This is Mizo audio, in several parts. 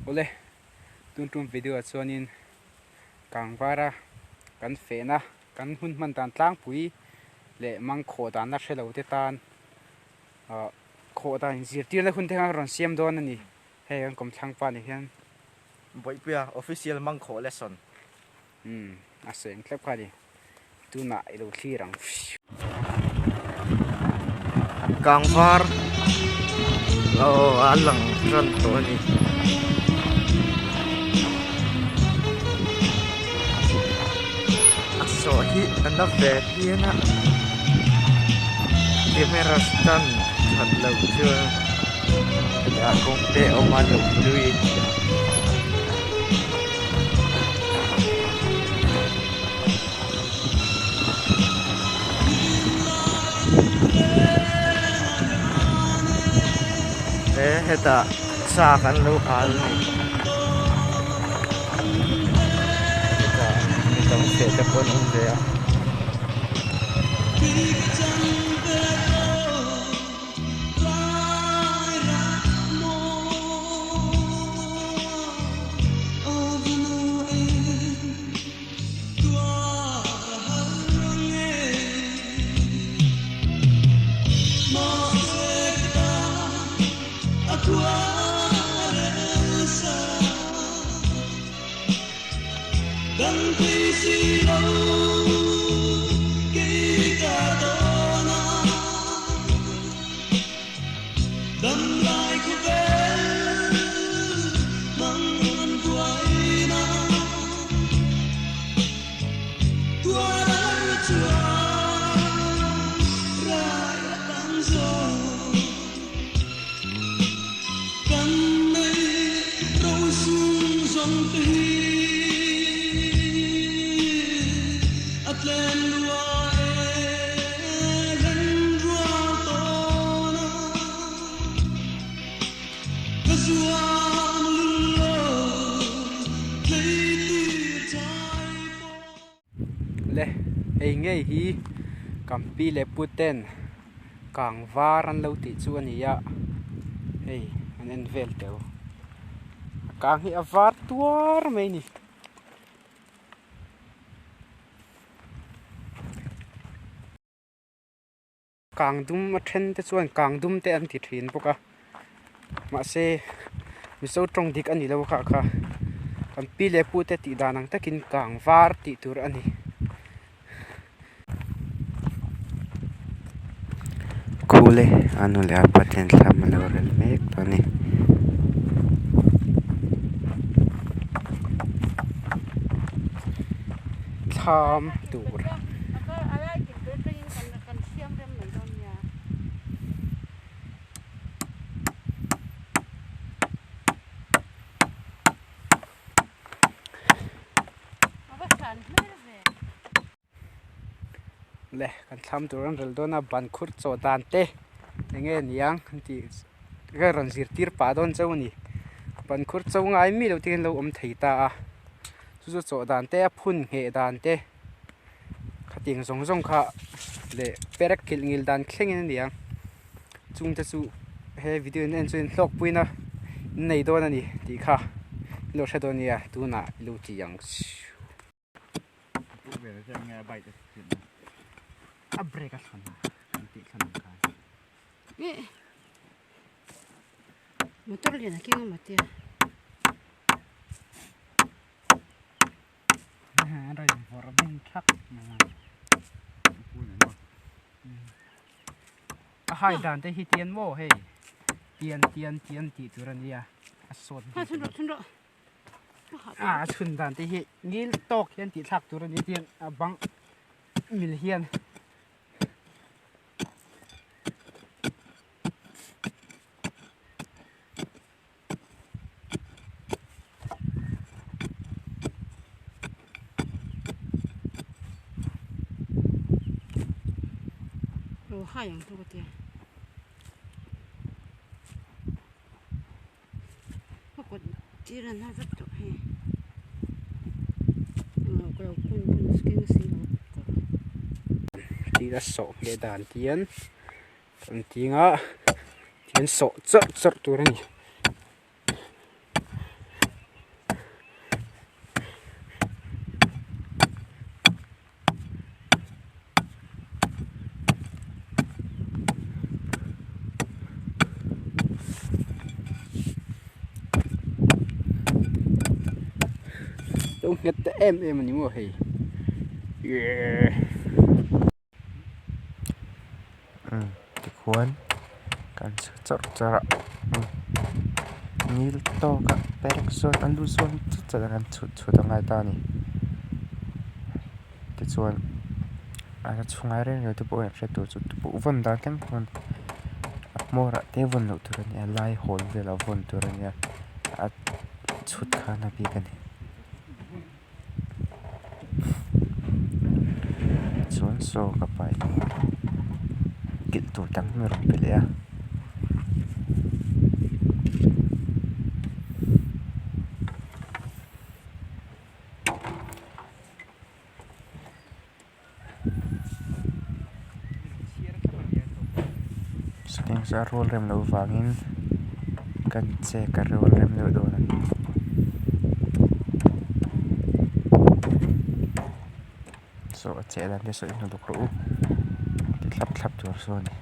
Awle tun tum video ah chuanin kangvara kan fehna kan hun hman dan tlangpui leh mangkhawh danna hre lo te tan ah khawh dan inzirtirna hun te kha rawn siam dawn a ni. Hei kan kawmthlang pa ni hian. Bawihpuia official mangkhawh lesson. Umm a seng tlep kha a ni. Tunah i lo thlir ang. Kangvar aw a lang tan tawh a ni. A sawh hi a na ve phian a camera stand that loh chuan hetah kawng te a awm a lo hlui. He hetah sa kan lo hal a ni hetah mi tam feh te pawh an awm ve a. Le hei ngei hi kan pi leh pu ten kang var an lo tih chu a ni a hei an en vel teuh a kang hi a var tuar mai a ni. Kang dum a then te chuan kang dum te an ti thin bawk a mahse mizo tawng dik a ni lo kha kha kan pi leh pu te tih dan ang takin kang var tih tur a ni. Khule a nu leh a pa ten thlam a lo rel mek tawh a ni. Thlam tur. Le kan thlam tur an rel dawn a ban khur chaw dan te eng nge niang an tih ka rawn zirtir pah dawn chauh a ni ban khur chaw ngai mi lo te hian lo awm thei ta a chu chu chaw dan te a phun ngheh dan te. Khatiang zawng zawng kha leh perek kilh ngil dan thlengin a ni ang chungte chu he video in en chuan hlawkpuina in nei dawn a ni tih kha i lo hre dawn nia tunah i lo ti ang a brake a thlawn a tih thlawn ang khan. Motor lian a keng a maw tia. A hai dan te hi tian maw hei tian tian tian tih tur a nia a sawt Ha chhun rawh chhun rawh a chhun dan te hi ngil tawk hian tih thlak tur a ni tian a bang mil hian. Lo hai ang chu ka tia ka kut tir a na vek tawh hei englo ka lo kun kun skin si lo kawr. Tih a sawh ngheh dan hian Kan tinga thil sawh chawrh chawrh tur a ni. Lo nghet ta em em a ni maw hei. Yeehh. Umm tikhuan kan chhe chawrh chawrh a umm ngil tawk a perek zawn a lu zawn chut chut a kan chhut chhut a ngai ta a ni tichuan a la chhungai reng reng te pawh hian hriat tur chu buh vawn dan thleng pawn a hmawr ah te vawn loh tur a ni a lai hawl velah vawn tur a ni a a chhut khan a bik a ni. Chuan saw ka pai kilh tur dang a rawn pe leh a. Sawtiang chu a rual rem loh vangin kan chek a rual rem deuh dawn a ni. Saw a cheh dan te saw in uluk rawh u ti thlap thlap tur saw a ni.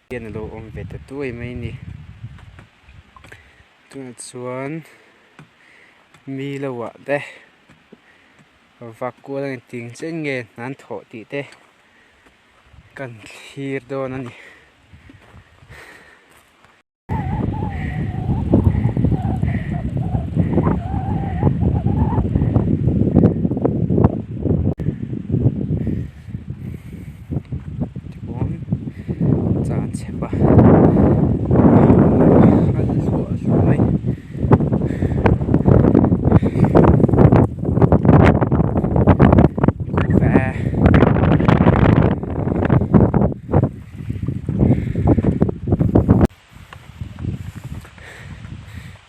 Hian alo awm ve ta tuai mai a ni tunah chuan mi lo ah te vak kual a engtin chen nge an thawh tih te kan thlir dawn a ni. Tichuan chan chep a a hluah hluah mai.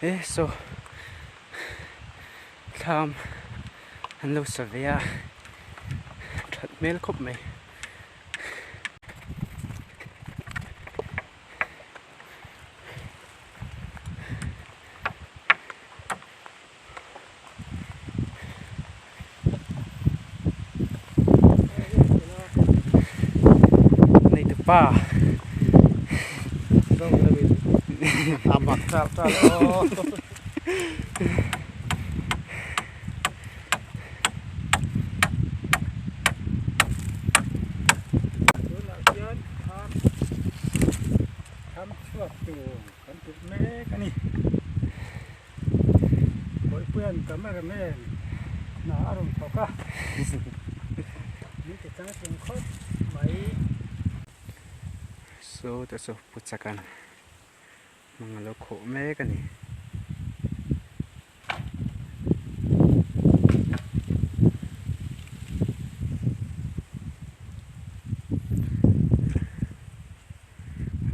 E saw thlam an lo sa ve a that hmel khawp mai. Neitupa Bawipuia'n camera man hna a rawn thawk a, min ti changtlung khawp mai. Saw te chu pu chakan hmang a lo khawh mek a ni.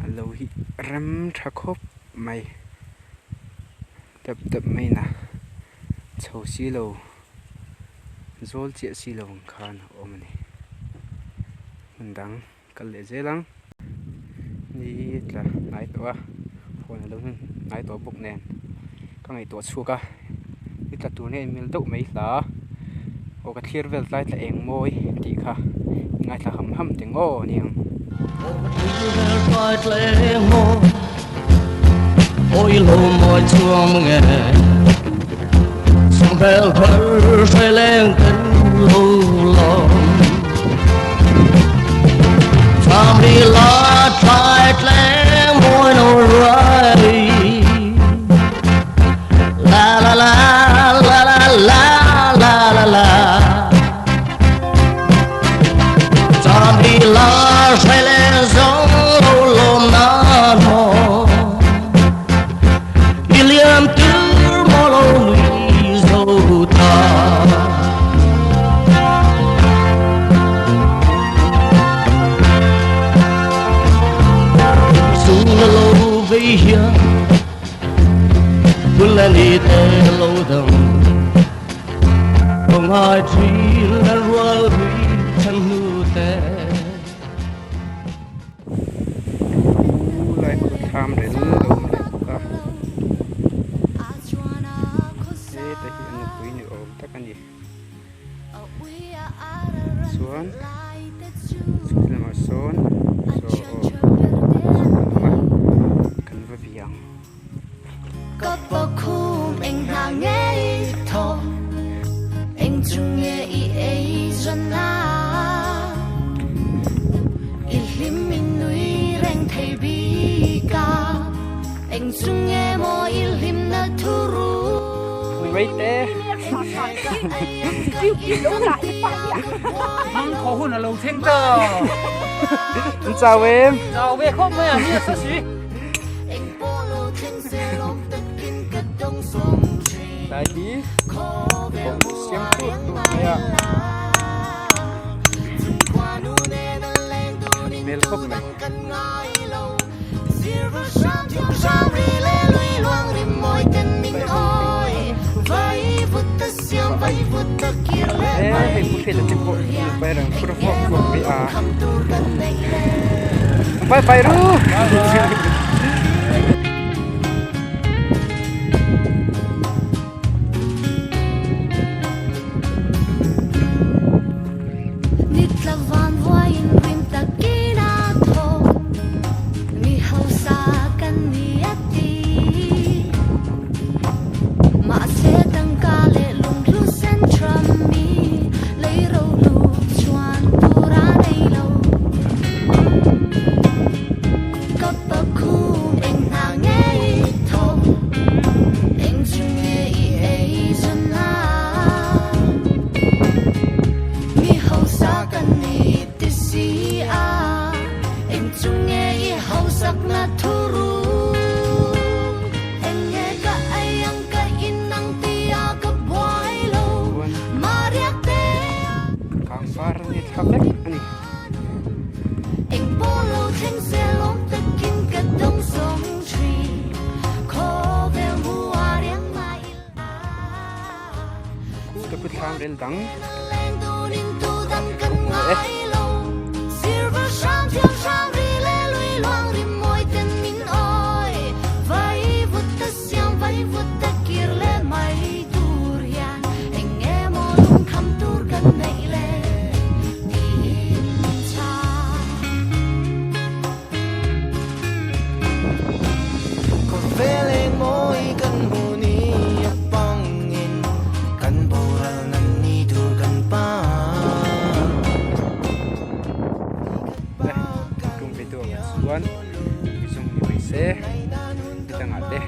A lo hi rem tha khawp mai. Dap dap mai na chho silo zawl chiah silo ang khan a awm a ni hmun dang kal leh zel ang ni tla hnai tawh a huan alo hnai tawh bawk nen ka ngaihtuah chhuak a ni tla tur nen mil deuh mai hla aw ka thlir vel tlai tla eng mawi tih kha ngaithla ham ham teng aw a ni ang. Lai khu thlam rel lo awm leh bawk a heta hi a nupui ni awm tak a ni. Chuan chhuk lamah sawn saw aw saw kan awm a kan va bih ang. Wait te. Mang khổ hun là lâu thêm tờ. Chào em. Chào về không mấy à, như sao xí. Lai hi bawng siam tut tut mai a. Hmel khawp mai. E hei pu hriat te pawh pai rang phur vuak vuak mai a. Bye bye ru. Kangpar ni thla vek a ni. Khu te thlam rel dang tum ve tu ang chuan mizawng ni mai se midangah te.